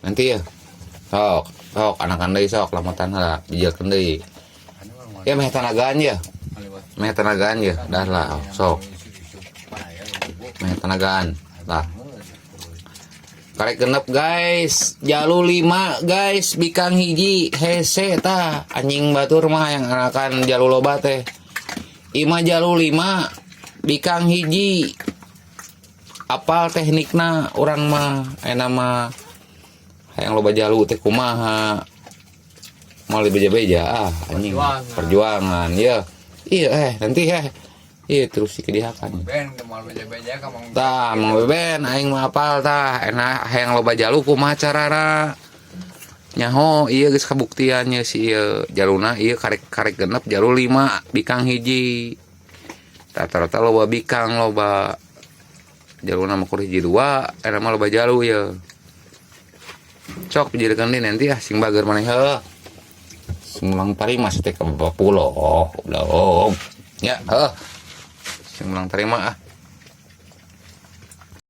Nanti ya. Sok, sok anakan deui, sok lamatan heula, bijelkeun deui. Ya meh tanagaan ya. Meh tanagaan ya. Dah lah, sok. Meh tanagaan. Lah. Karek genep, guys, jalu lima, guys, bikang hiji, hese tah, anjing batur mah yang anakan jalu loba teh. Ima jalu lima, bikang hiji. Apal teknikna urang mah, enak mah hayang loba jalu teh kumaha. Mau beja-beja ah anjing. Perjuangan. Perjuangan ya. Iya nanti iya terus dikedihakan. Ben mau beja-beja kamu. Tah, Mang Beben, aing mah apal tah, enak hayang loba jalu kumaha carana. Nyaho ieu geus kabuktiannya si ieu jaluna ieu karek karek genep jalu lima bikang hiji. Rata-rata loba bikang, loba jaluna mah kur hiji dua, eta mah loba jalu ye. Sok dijadikan deui nanti ah, sing bager maneh heuh. Sing mulang tarima sih teh ka pulo, goblok. Ya, heuh. Sing mulang tarima ah.